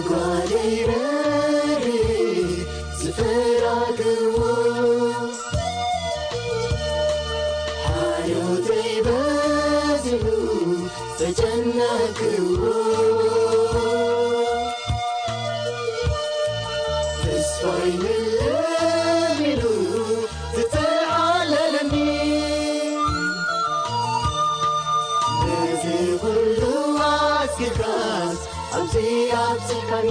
ጓለይ በሪ ዝፈራግዎ ሓልዮተይ በዚሑ ዘጨነክዎ ተስፋይ ንለሚኑ ዝተዓለለኒ ነዚ ኩሉ ኣስጊርካስ ኣብዚ ኣብጺሕካኒ